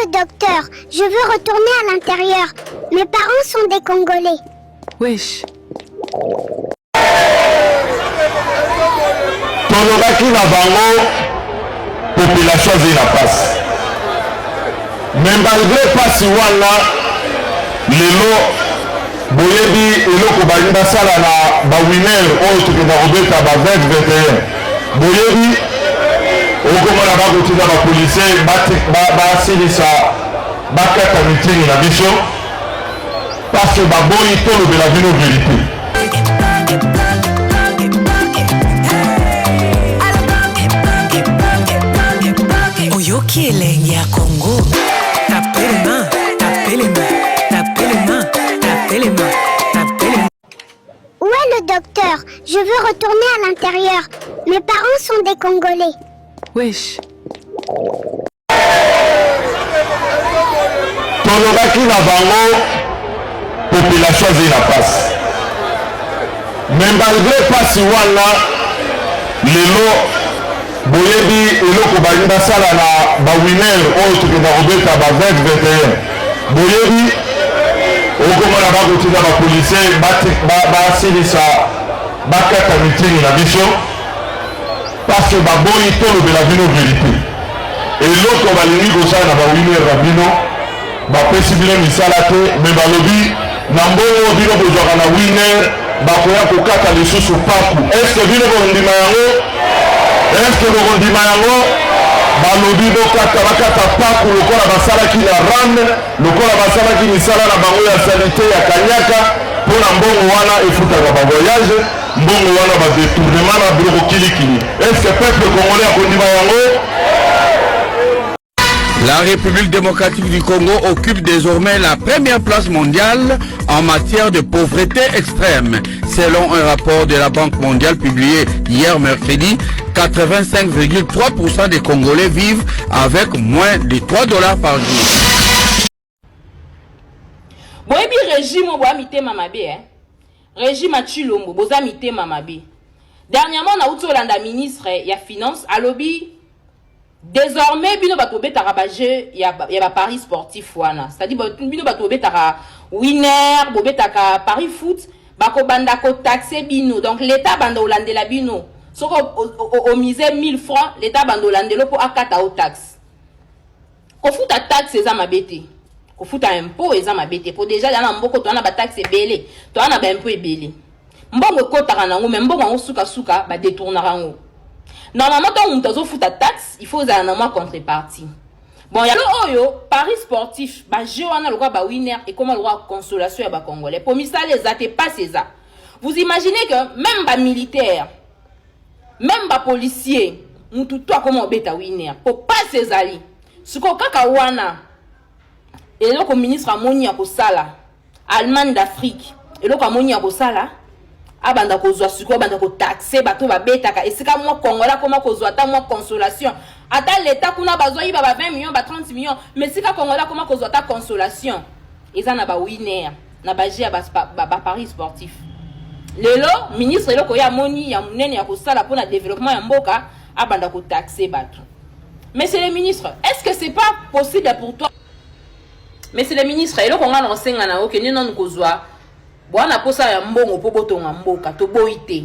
est le docteur Je veux retourner à l'intérieur. Mes parents sont des Congolais. Wesh. Tolobaki na bango population azali na pasi mais malgré pasi wana lelo boyebi eloko balingi basala na ba winner oyo tokenda kobeta ba 20 21 boyebi okomona bakotinda ba policier basilisa bakata mitingi na biso Parce que baboyi tolobela bino verite. Oyoki elengi ya Congo. Tapelema, tapelema, tapelema, tapelema, tapelema. Où est le docteur Je veux retourner à l'intérieur. Mes parents sont des Congolais. Wesh. Tolobaki na bango population azali na pasi mais malgré pasi wana lelo boyebi eloko balingi basala na ba winner oyo tokenda kobeta ba 20 21 boyebi okomona bakotinda ba policier basilisa bakata mitingi na biso Parce que baboyi tolobela bino verite. Eloko balingi kosala na ba winner na bino, bapesi bino misala te, mais balobi na mbongo bino bozwaka na winner bakoya kokata lisusu paku. Est-ce que bino bokondima yango? Est-ce que bokondima yango? Balobi bokata bakata paku lokola basalaki na RAM, lokola basalaki misala na bango ya salite ya kanyaka mpo na mbongo wana efutaka ba voyage. Mbongo wana ba detournement na biloko kilikili. Est-ce que peuple congolais akondima yango? La République démocratique du Congo occupe désormais la première place mondiale en matière de pauvreté extrême. Selon un rapport de la Banque mondiale publié hier mercredi, 85,3% des Congolais vivent avec moins de 3 dollars par jour. Boyebi regime oyo boya mitema mabe eh? Regime ya Tshilombo boza mitema mabe. Dernièrement nauti olanda ministre ya finance alobi désormais bino bato bobetaka ba jeu ya, ya ba paris sportif wana c'est-à-dire bino bato bobetaka winner bobetaka paris foot bakobanda kotaxe bino donc l'état banda olandela bino soki omise 1000 francs l'état banda olandelo mpo akata o taxe Kofuta taxe eza mabe te. Kofuta impot eza mabe te. Po dejà na mboko toza na ba taxe ebele, toza na ba impot ebele. Mbongo ekotaka nango mais mbongo yango suka suka ba detournaka yango. Normalement tango moto azofuta taxe, il faut ozala na mwa contrepartie. Bon ya oyo paris sportif ba jeux wana lokola ba winner ekoma lokola consolation ya ba congolais. Po misala eza te, pasi eza. Vous imaginez que même ba militaires Meme ba policiers mutu tout akoma obeta winner po pasi ezali sikoyo kaka wana eloko ministre amoni ya kosala Allemagne d'Afrique eloko amoni ya kosala abanda kozwa sikoyo abanda kotaxe bato babetaka esika mwa congolais akoma kozwa ata mwa consolation ata leta kuna bazwa yiba ba 20 millions ba 30 millions mais esika congolais akoma kozwa ata consolation eza na ba winner na ba jeux ya ba, ba, ba paris sportif lelo ministre eloko ye amoni ya monene ya kosala mpo na développement ya mboka abanda kotaxe bato monsieur le ministre est ce que c'est pas possible pour toi monsieur le ministre eloko ngai na kosenga na yo kende nanu kozwa bwana posa ya mbongo mpo botonga mboka toboyi te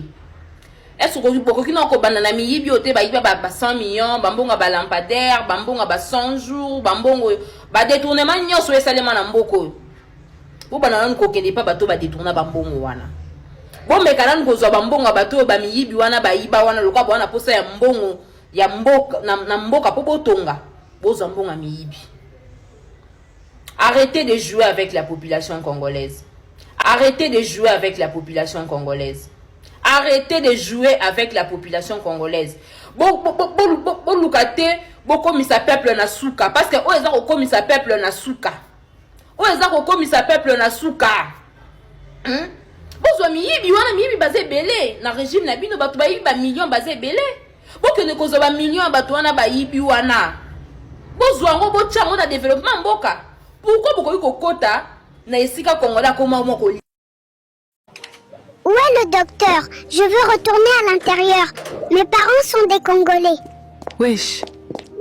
Est ce que bokoki na kobanda na miyibi oyo te bayiba ba, ba 100 millions bambongo ya balampadaire bambongo ya ba 100 jours bambongo badetournement nyonso oyo esalema na mboka oyo bobanda nanu kokende epa bato badetourna bambongo wana bomeka nanu kozwa bambongo ya bato oyo bamiyibi wana bayiba wana lokola bowana mposa ya mbongo ya mboka na, na mboka mpo botonga bozwa mbongo ya miyibi arrêtez de jouer avec la population congolaise arrêtez de jouer avec la population congolaise Arrêtez de jouer avec la population congolaise. Boluka te bokomisa peuple na suka parce que oyo eza kokomisa peuple na suka. Oyo eza kokomisa peuple na suka. Hmm? Bozwa miyibi wana miyibi baza ebele na régime na bino bato bayibi ba millions baza ebele. Bokende kozwa ba millions ya bato wana bayibi wana. Bozwa yango botya yango na développement mboka. Pourquoi bokoki kokota na esika congolais akoma mwa kolia Où est le docteur Je veux retourner à l'intérieur. Mes parents sont des Congolais. Wesh.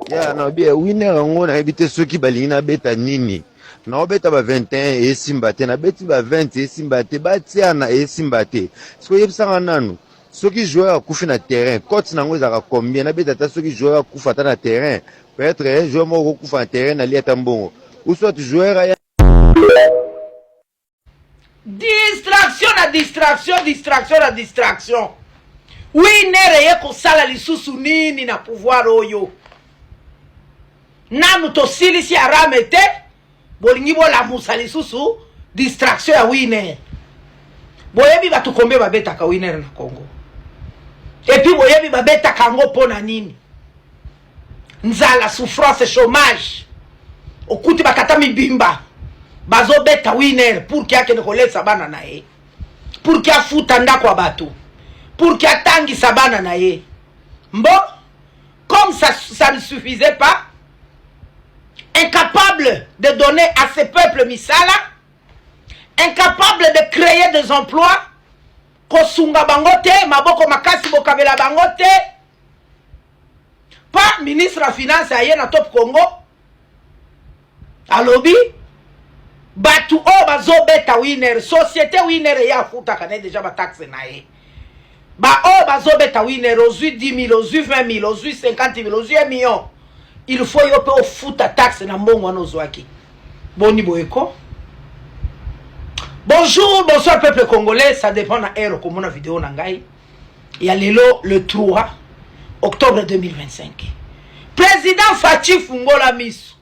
Ya na bien winner yango nayebi te soki balingi nabeta nini. Naobeta ba 21 esimba te, nabeti ba 20 esimba te, batiana esimba te. Sikoyo yebisanga nanu soki joueur akufi na terrain, cote nango ezalaka combien? Nabeta ata soki joueur akufa ata na terrain, peut-être joueur moko okokufa na terrain nalia ata mbongo. Ou soit joueur aya. Distraction na distraction, distraction na distraction. Winner eye kosala lisusu nini na pouvoir oyo? Nanu tosilisi arame te, bolingi bolamusa lisusu distraction ya winner. Boyebi bato combien babetaka winner na Congo? Et puis boyebi babetaka yango mpo na nini? Nzala, souffrance, chômage. Okuti batata mibimba bazobeta winner pour que akende kolesa bana na ye, pour que afuta ndako ya bato, pour que atangisa bana na ye. Mbo comme ça, ça ne suffisait pas, incapable de donner à ce peuple misala, incapable de créer des emplois, kosunga bango te, maboko makasi bokabela bango te. Pa ministre ya finance aye na Top Congo alobi bato oyo bazobeta winner, société winner ye afutaka naye deja bataxe na ye. Ba oyo bazobeta winner, ozwi 10 000, ozwi 20 000, ozwi 50 000, ozwi 1 million, il faut yo mpe ofuta taxe na mbongo wana ozwaki. Boni boyeko. Bonjour, bonsoir peuple congolais, ça dépend na heure okomona video na ngai ya lelo le 3 octobre 2025. Président Fatshi, fungola miso.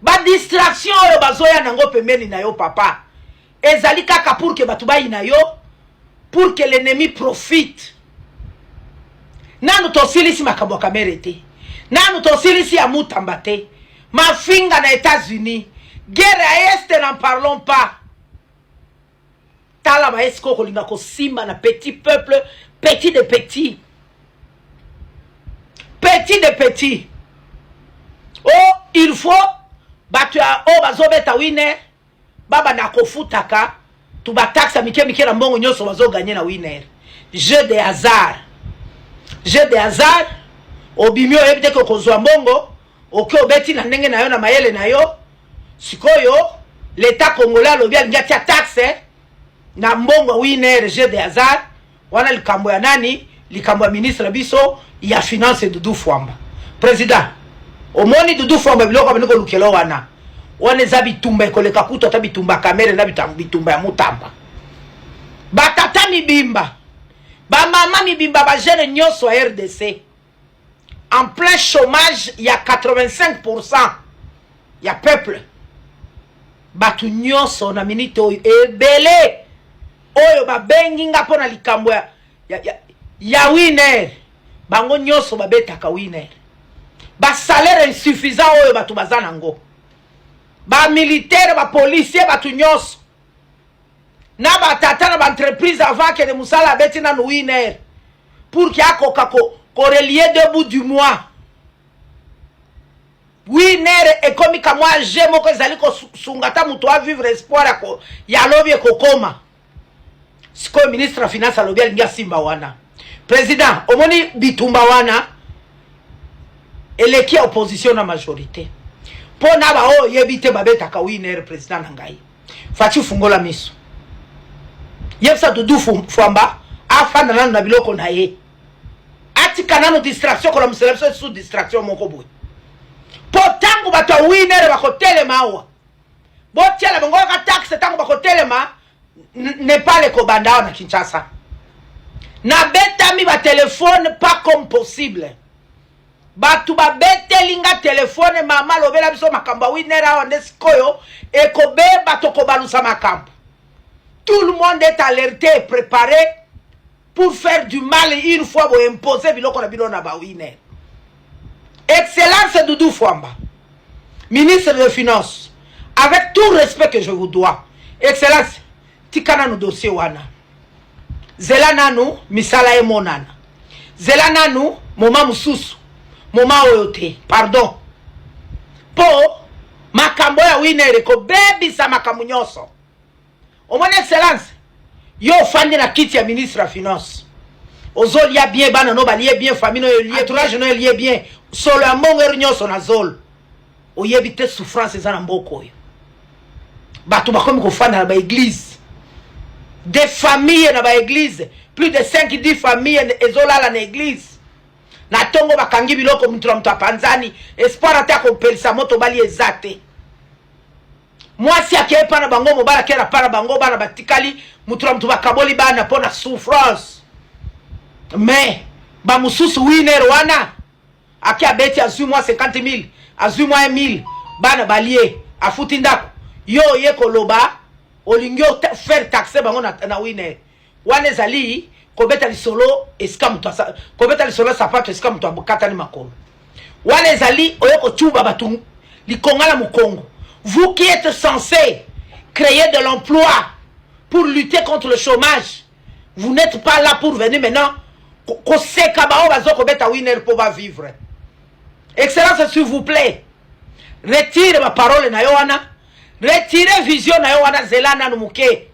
Ba distraction oyo bazoya nango pembeni na yo papa, ezali kaka pour que bato bayina yo, pour que l'ennemi profite. Nanu tosilisi makambo ya Kamerhe te, nanu tosilisi ya Mutamba te, mafinga na États-Unis, guerre ya Est n'en parlons pas. Tala ba esiko kolinga kosimba na petit peuple, petit de petit, petit de petit. Oh, il faut bato ya oyo bazobeta winner babanda kofutaka tu bataxe mike mike na mbongo nyonso bazoganye na winner. Jeu de hasard, jeu de hasard. Obimi oyebi te ke okozwa mbongo, oke obeti na ndenge na yo na mayele na yo. Sikoyo l'état congolais alobi alingi atia taxe na mbongo ya winner, jeu de hasard wana. Likambo ya nani? Likambo ya ministre na biso ya finance, Doudou Fwamba. Président, omoni Doudou Fwamba, biloko abandi kolukela wana wana eza bitumba ekoleka kutu ata bitumba ya Kamerhe na bitumba ya Mutamba. Batata mibimba, bamama mibimba, bajeune nyonso ya RDC en plein chômage ya 85% ya peuple, bato nyonso na minute oyo ebele oyo babengi nga mpo na likambo ya winner, bango nyonso babetaka winner. Basalaire insuffisant oyo bato baza nango, bamilitaire, bapolicier, bato nyonso na batata na baentreprise, avant akende mosala abeti nanu winner pour que akoka korelier deux bouts du mois. Winner ekomi kamwa jeu moko ezali kosunga ata moto avivre, espoir ya lobi ekokoma. Sikoyo ministre ya finance alobi alingi asimba wana. Président, omoni bitumba wana eleki ya opposition na majorité, mpo na baoyo oyebi te babetaka winner. Président na ngai Fatshi, fungola miso, yebisa Doudou Fwamba afanda nanu na biloko na ye, atika nanu distraction, kolamusela biso lisusu distraction moko boye. Mpo ntango bato ya winner bakotelema awa, botiela bango kaka taxe. Ntango bakotelema, Nepal ekobanda awa na Kinshasa. Nabetami batelefone pas comme possible. Bato babeteli nga telefone: "Mama, alobela biso makambo ya winner awa nde sikoyo ekobeba, tokobalusa makambo." Tout le monde est alerté et préparé pour faire du mal une fois boimpose biloko na bino na bawinner. Excellence Doudou Fwamba, ministre de finance, avec tout respect que je vous dois, excellence, tika nanu dossier wana, zela nanu misala emonana, zela nanu moma mosusu, moma oyo te, pardon, mpo makambo ya winner ekobebisa makambo nyonso. Omoni, excellence, yo ofandi na kiti ya ministre ya finance, ozolia bien, bana no balie bien, famille no elie, entourage no elie bien. Solo ya mbongo heure nyonso na zolo. Oyebi te souffrance eza na mboka oyo. Bato bakomi kofanda na ba eglise. Des familles na ba eglise, plus de 5 10 familles ezolala na eglise. Na tongo bakangi biloko mutu na mutu apanzani, espoir ata ya kopelisa moto bali eza te. Mwasi akei epa na bango, mobali akei na pa na bango, bana batikali mutu na mutu bakaboli bana mpo na souffrance. Mais ba mosusu winner wana ake abeti azwi mwa 50000 azwi mwa 1000 bana balie afuti ndako yo oye koloba olingi faire taxe bango na, na winner wana ezali kobeta lisolo esika moto kobeta lisolo ya sapato esika moto akatani makolo wana ezali oye kocuba bato likonga na mokongo. Vous qui êtes censé créer de l'emploi pour lutter contre le chômage, vous n'êtes pas là pour venir maintenant koseka bao bazo kobeta winner mpo ba vivre. Excellence, s'il vous plaît, retire ba parole na yo wana, retire vision na yo wana, zela nanu moke.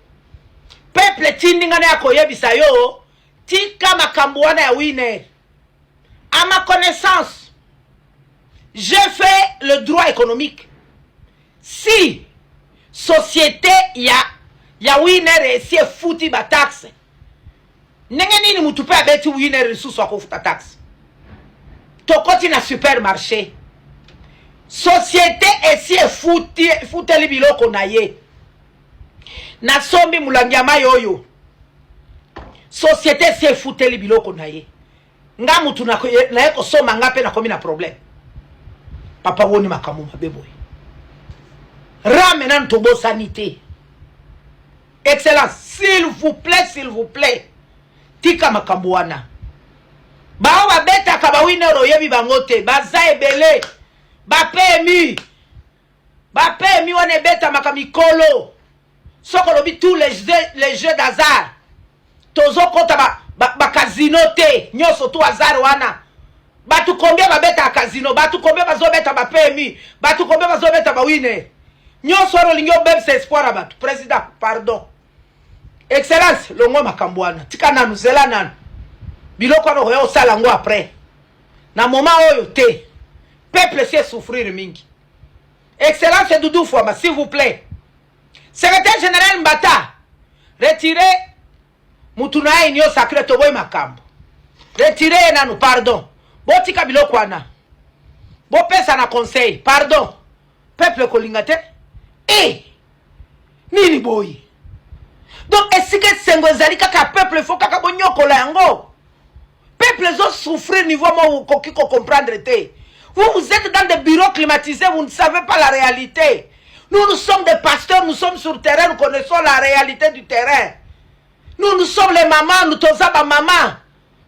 Peuple etindi nga naya koyebisa yo tika makambo wana ya winner. À ma connaissance, j'ai fait le droit économique. Si société ya ya winner esi efuti ba taxe, ndenge nini mutu pe abeti winner lisusu akofuta taxe? Tokoti na supermarché, société esi efuti efuteli biloko na ye. Nasombi mulangi ya mai oyo, société esi efuteli biloko na ye. Nga mutu naye kosomba, nga mpe nakomi na problème. Papa woni makambo mabe boye. Rame nanu tobosani te. Excellence, s'il vous plaît, s'il vous plaît, tika makambo wana. Bao babetaka ba winner oyebi bango te, baza ebele, ba PMU, ba PMU wana ebetamaka mikolo. Soki olobi tous les jeux, les jeux d'hasard, tozokota ba, ba, ba casino te, nyonso tout hasard wana. Bato combien babetaka casino, bato combien bazobeta ba PMU, bato combien bazobeta ba winner. Nyonso wana olingi obebisa espoir ya bato. Président, pardon. Excellence, longwa makambo wana. Tika nanu, zela nanu. Biloko wana okoya osala yango après. Na moment oyo te. Peuple si souffrir mingi. Excellence Doudou Fwamba, s'il vous plaît. Secrétaire général Mbata, retirez mutu na ye union sacrée toboyi makambo. Retirez ye nanu, pardon. Botika biloko wana. Bopesa na conseil, pardon. Peuple kolinga te. Eh! Nini boye? Donc esika esengo ezali kaka peuple faut kaka bonyokola yango. Peuple ezo souffrir niveau moko okoki ko comprendre te. Vous, vous êtes dans des bureaux climatisés, vous ne savez pas la réalité. Nous, nous sommes des pasteurs, nous sommes sur terrain, nous connaissons la réalité du terrain. Nous, nous sommes les mamans, nous toza ba maman.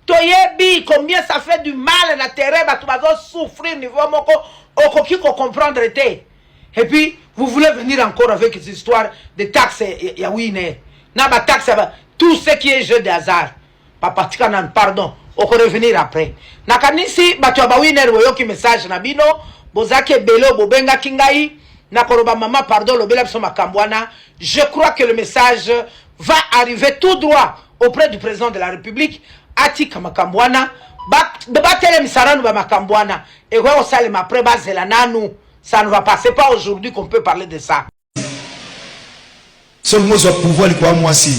Toyebi combien ça fait du mal na terrain, bato bazo souffrir niveau moko okoki ko comprendre te. Et puis, vous voulez venir encore avec cette histoire de taxes ya winner. Na ba taxes, tout ce qui est jeu de hasard. Papa tika nanu pardon, oko revenir après. Nakanisi bato ya ba winner boyoki message na bino, bozalaki ebele oyo bobengaki ngai nakoloba mama pardon lobela biso makambo wana. Je crois que le message va arriver tout droit auprès du président de la République. Atika makambo wana, batelemisa nanu ba makambo wana, ekoya kosalema après, bazela nanu. Ça ne va pas, c'est pas aujourd'hui qu'on peut parler de ça. Soki ozwa pouvoir likolo ya mwasi,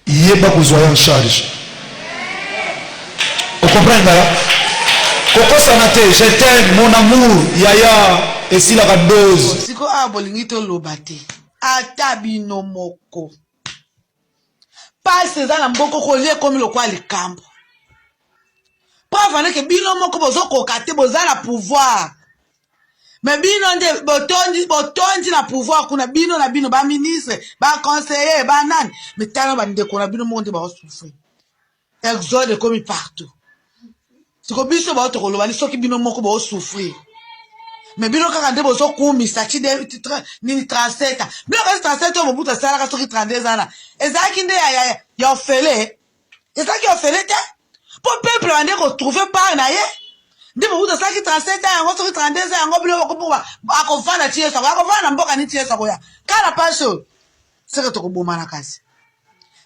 yeba kozwa ye en charge. Ocomprendre nga? Kokosana te, je t'aime mon amour, yaya esilaka dose. Siko awa bolingi toloba te ata bino moko pasi eza na mboko kolia ekomi lokola likambo preuve en est que bino moko bozokoka te boza na pouvoir me bino nde botondi botondi na pouvoir kuna bino na bino ba ministre ba conseiller ba nani me tala bandeko na bino moko nde baosouffrir exode ekomi partout siko biso bao tokoloba ni soki bino moko boosouffrir me bino kaka nde bozokumisa ti nini 37 bino kasi 37 oyo mobutu asalaka soki 32 wana ezalaki nde ya, ya, ya ofele ezalaki ofele te mpo peuple bande kotrouve part na ye nde mobutu asalaki 37 ans yango soki 32 ans yango bino bokopoba akovanda ti yesu akoya akovanda na mboka nini ti yesu akoya kaka na pasi oyo seke tokobomana kasi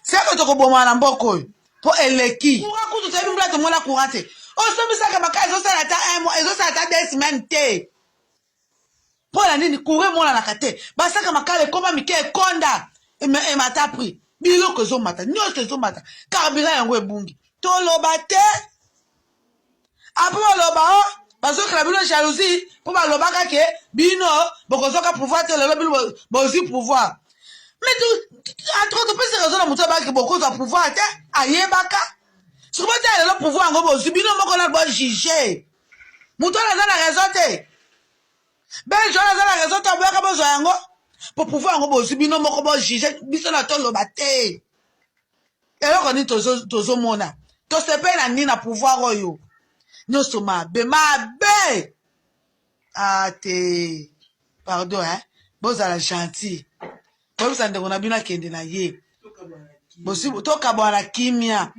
seke tokobomana na mboka oyo mpo eleki courant kutu toyebi mbula tomona courant te. Osombi sac ya makala ezosala ata un mois, ezosala ata deux semaines te. Mpo na nini courant emonanaka te? Ba sac ya makala ekoma mike ekonda emata prix. Biloko ezomata, nyonso ezomata. Carburant yango ebungi. Toloba te. Après baloba oh bazokela bino jalousie mpo balobaka ke bino bokozwaka pouvoir te lelo bino bozwi pouvoir. Mais entre topesi raison na moto abaki bokozwa pouvoir te ayebaka. Soki botala lelo pouvoir yango bozwi bino moko na bo juge. Moto wana aza na raison te. Belge wana aza na raison te aboyaka bozwa yango. Po pouvoir yango bozwi bino moko bo juge biso na toloba te. Eloko nini tozomona? Tosepeli na nini na pouvoir oyo? Nyonso mabe mabe. Ah te. Pardon hein. Bozala gentil. Boyebisa ndeko na bino akende na ye. Tokabwana na kimia.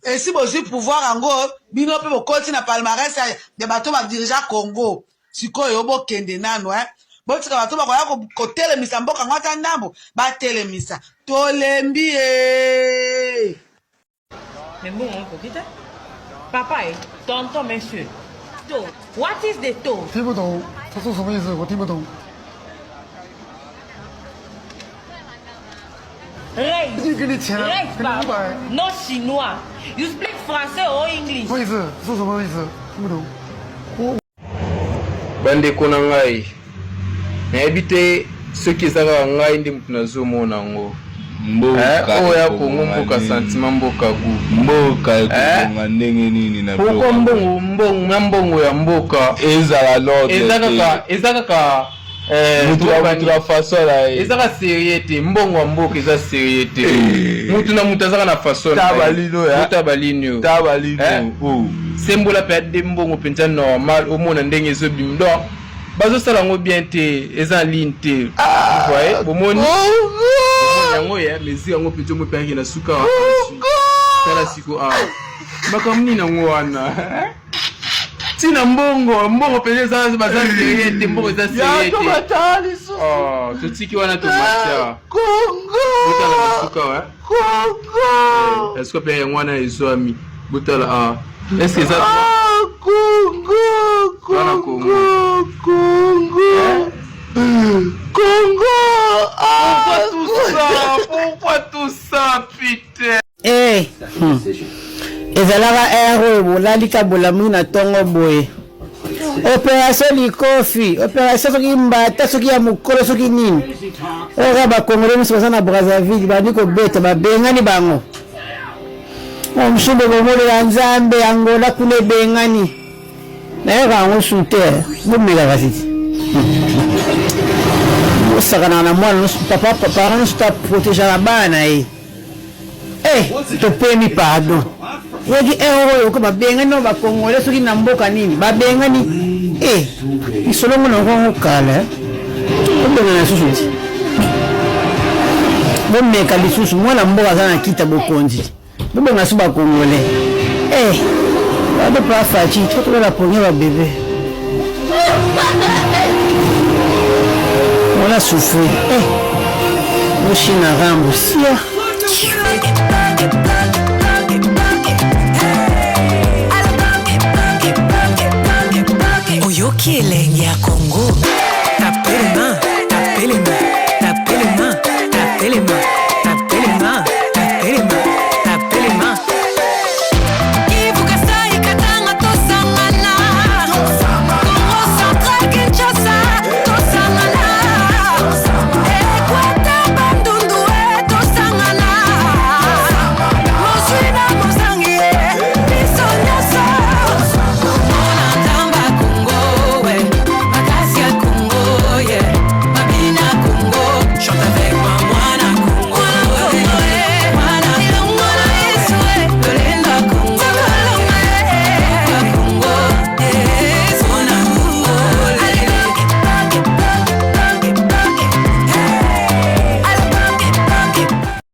Esi bozwi pouvoir yango bino mpe bokoti na palmarès ya bato ba dirigea Congo. Sikoyo bokende nanu hein. Botika bato bakoya kotelemisa mboka yango ata ndambo batelemisa. Tolembi ee. Mais mbongo yango ekoki te. Papa eh, tonton monsieur. To, what is the to? 听不懂，他说什么意思？我听不懂。 Raise. 已经给你钱了， Raise, 给你五百。 No chinois. You speak français or English? 什么意思？说什么意思？听不懂。我 Bandeko na ngai, nayebi te soki eza kaka ngai nde moto nazomona yango. Mboka Eh, oyo ya ekobonga Congo mboka ndenge sentiment mboka gout. Mboka Eh? ekobonga ndenge nini na Pourquoi biloko mbongo mbongo na mbongo ya mboka ezala l'ordre eza te. kaka eza kaka eh, Mutu na mutu na façon na ye. Eza kaka serieux te, mbongo ya mboka eza serieux te. Mutu na mutu azaka na façon na ye. Tabalino ya. Tabalino. Tabalino. Eh? Sembola pe ade mbongo penza normal omona ndenge ezobima. Donc bazosala yango bien te, eza en ligne te. Vous voyez, bomoni bomoni yango ya mesure yango penza omoni pe na suka wa. Tala siko awa. Makambo nini yango wana? Tina mbongo, mbongo mpenza eza baza serieux te, mbongo eza serieux te. Oh, totiki wana tomatia. Botala na suka wa. Congo. Eh, suka mpe yango wana ezwami. Botala ah. Est-ce que eza Congo, Wana Congo, Congo. Congo. Pourquoi tout ça? Pourquoi tout ça, putain? Eh, hmm. Ezalaka heure oyo bolali ka bolamuki na tongo boye. Operation likofi, operation soki mbata, soki ya mokolo, soki nini. Oyo kaka ba Congolais nyonso baza na Brazzaville bandi kobeta, babengani bango. Oyo mosusu bokomonela Nzambe, Angola kuna ebengani. Nayoka yango su te, bomeka kasi ti. Bosakanaka na mwana nyonso, papa parent nyonso ta protegeaka bana na ye. Eh, topemi pardon. Yoki heure oyo ko babengani no ba congolais soki na mboka nini babengani eh lisolo ngo na ngo kala obengana lisusu ti bomeka lisusu mwana mboka aza na kita bokonzi bobenga lisusu ba congolais eh bado pa faci tokolela pongi ba bebe wana souffrir eh moshina rambo sia. Oyoki elengi ya Congo. Tapez les mains, tapez les mains, tapez les mains, tapez les mains.